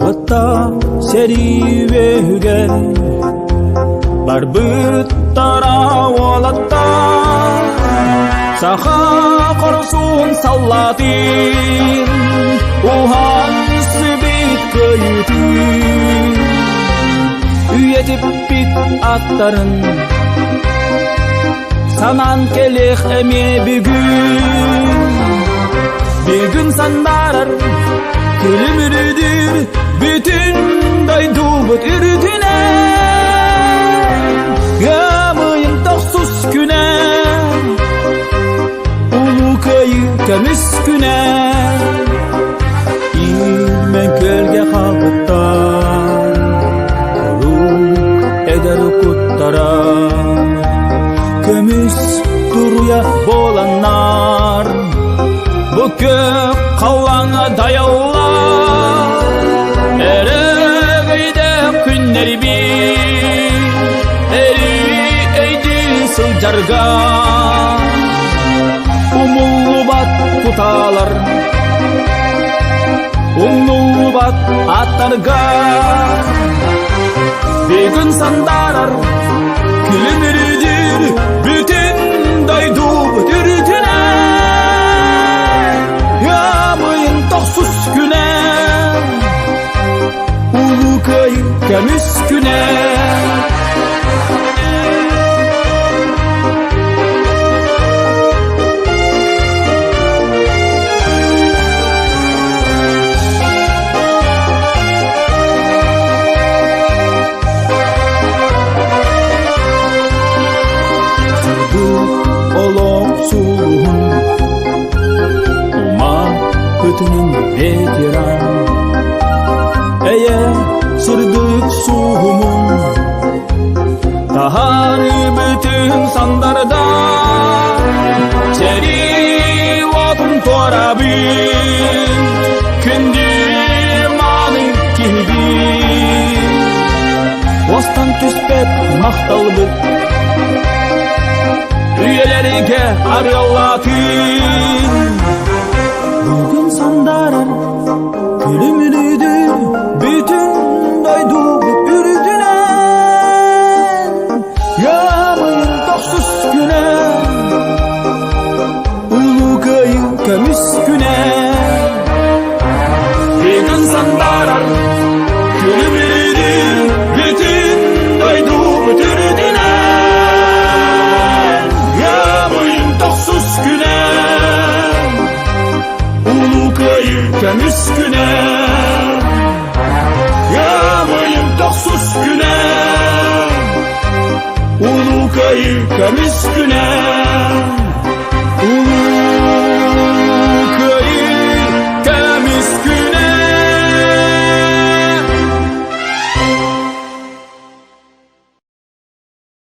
Уоттаах сэрии үөһүгэр барбыттара уолаттар Саха хорсун саллаатын уһан сыбыт кыайыытын Үйэтиппит аттарын Санаан кэлиэх эмиэ бүгүн Бүгүн санаарар күлүмүрүдүр бүтүн дойдубут үрдүнэн Ыамыйын тохсус күнэ Улуу Кыайыы көмүс күнэ Иирмэн күөлгэ хаалбыттар Куруук эдэр куттара Көмүс туруйа буоланнар Бу күөх халлааҥҥа дайаллар Өрөгөйдөөх күннэрбит Өрүү өйдүү сылдьарга Умуллубат кутаалар Умнуллубат аттарга Бүгүн сандаарар күлүмүрүдүр бүтүн дойдубут үрдүнэн Ыамыйын тохсус күнэ Улуу Кыайыы көмүс күнэ Олох сулуһун ума күтүнүн ветеран Эйэ сырдык суһумун Таһары бүтүн сандарда Сэрии уотун туорабын Күндү мааны киһибин Уостан түспэт махталбыт Үйэлэргэ арыаллаатын Бүгүн сандарар Күлүмүрүдүр бүтүн дойдубут үрдүнэн Ыамыйын тохсус күнэ Улуу Кыайыы көмүс күнэ Бүгүн сандаарар күлүмүрүдүр бүтүн дойдубут үрдүнэн Ыамыйын тохсус күнэ Улуу Кыайыы көмүс күнэ Ыамыйын тохсус күнэ Улуу Кыайыы көмүс күнэ.